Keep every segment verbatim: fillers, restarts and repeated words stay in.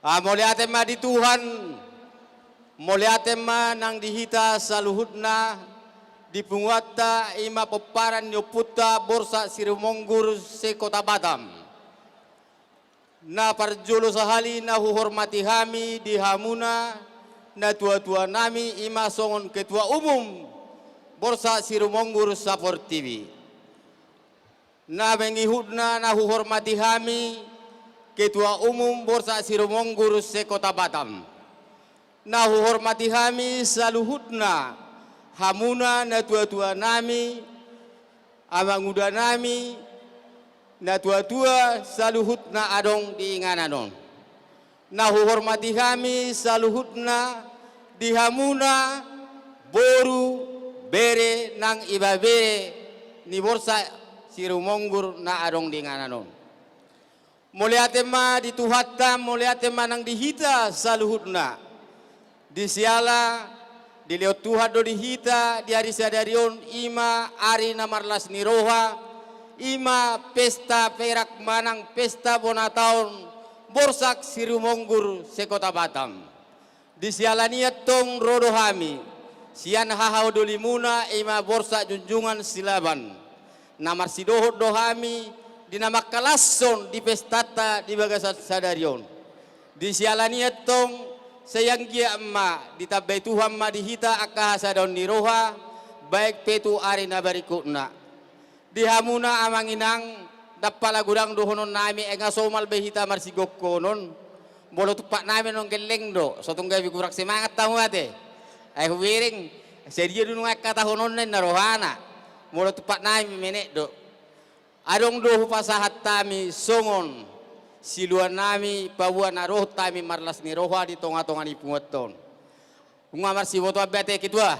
Ah, mauliate ma di Tuhan, mauliate ma nang di hita saluhutna, di punguanta i ma pomparan ni ompunta Borsak Sirumonggur se-Kota Batam. Na parjolo sahali na huhormati hami di hamuna, natuatuanami i ma songon Ketua Umum Borsak Sirumonggur saportibi. Na mangihutna na huhormati hami, Ketua Umum Borsak Sirumonggur se-Kota Batam. Na huhormati hami saluhutna, hamuna natuatuanami, amangudanami, natuatua saluhutna adong di inganan on. Na huhormati hami saluhutna, di hamuna boru, bere nang ibebere ni Borsak Sirumonggur na adong di inganan on. Mauliate ma di Tuhanta, mauliate ma nang di hita saluhutna. Di siala dilehon Tuhan do di hita di ari sadari on, i ma ari na marlas ni roha, i ma pesta perak manang pesta bona taon Borsak Sirumonggur se-Kota Batam. Di siala ni i antong ro do hami sian haha dolimuna, i ma Borsak Junjungan Silaban. Na marsidohot do hami di na mangkalashon di pestanta di bagasan sadari on. Di siala ni i antong, sai anggiat ma ditambai Tuhan ma di hita angka hasadaon ni roha, baen pe tu ari na berikutna. Di hamuna amang inang, ndang pola godang dohononnami, ai nga somal be hita marsigongkonon. Molo tumpaknami annon gelleng do, so tung gabe kurang semangat hamu ate. Ai hubereng, sadia do nuaeng hatahononna ninna rohana. Molo tumpaknami menek do. Adong do hupasahat hami songon siluannami paboa na dohot hami marlas ni roha di tongatonga ni punguanta on. Nunga marsibotoan be ate Ketua.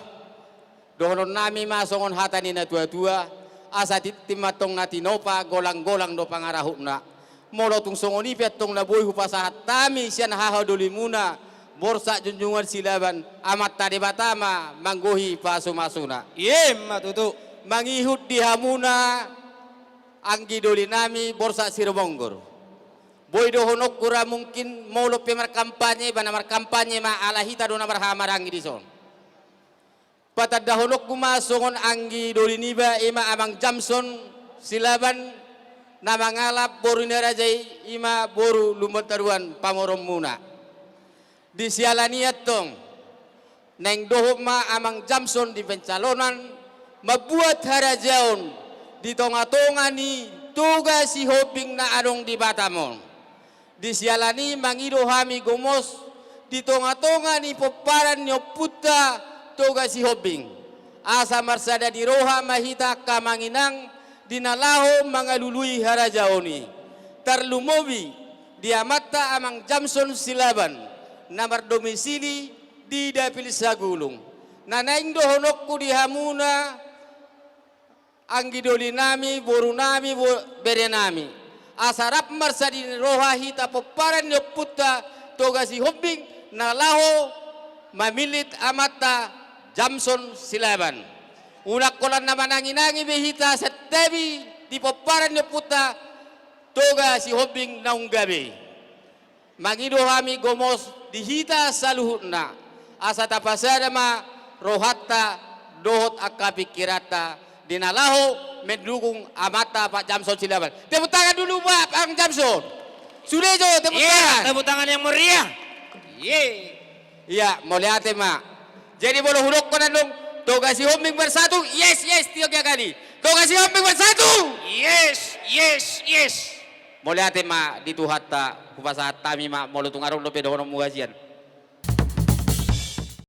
Dohononnami ma songon hata ni natuatua, asa tintin ma antong na tinopa, golanggolang do pangarahutna. Molo tung songon i pe antong na boi hupasahat hami sian haha dolimuna Borsak Junjungan Silaban, Amanta Debata ma manggohi pasumasuna. I ma tutu. Mangihut di hamuna anggi dolinami Borsak Sirumonggur. Boi dohononku ra, mungkin molo pe markampanye, ibana markampanye ma ala hita do na marhahamaranggi dison. Patandahononku ma songon anggi doli niba, i ma Amang Jamson Silaban, na mangalap boru ni raja i, i ma boru Lumbantoruan pamoruonmuna. Di siala ni i antong, naeng dohot ma Amang Jamson di pencalonan, mambuat harajaon di tongatonga ni Toga Sihombing na adong di Batam on. Di siala ni i mangido hami gomos di tongatonga ni pomparan ni ompunta Toga Sihombing. Asa marsada ni roha ma hita angka amang inang di na laho mangalului harajaon i. Tarlumobi di amanta Amang Jamson Silaban, na mardomisili di Dapil Sagulung. Na naeng dohononku di hamuna, anggi dolinami, borunami, bo-, berenami. Asa rap marsada ni roha hita pomparan ni ompunta Toga Sihombing, na laho mamillit amanta Jamson Silaban. Unang holan na mananginangi be hita santabi di pomparan ni ompunta Toga Sihombing naung gabe. Mangido hami gomos di hita saluhutna, asa tapasada ma rohanta dohot angka pingkiranta di na laho mendukung amanta Pak Jamson Silaban. Tepuk tangan dulu, Pak, Pak Jamson. Sude jo, tepuk tangan. Iya, tepuk tangan yang meriah. Iya. Iya, mauliate ma. Jadi molo hudokkon annon, Toga Sihombing bersatu, yes, yes, tiga kali. Toga Sihombing bersatu. Yes, yes, yes. Mauliate ma di Tuhanta, hupasahat hami ma, molo tung adong dope dohononmu hasian.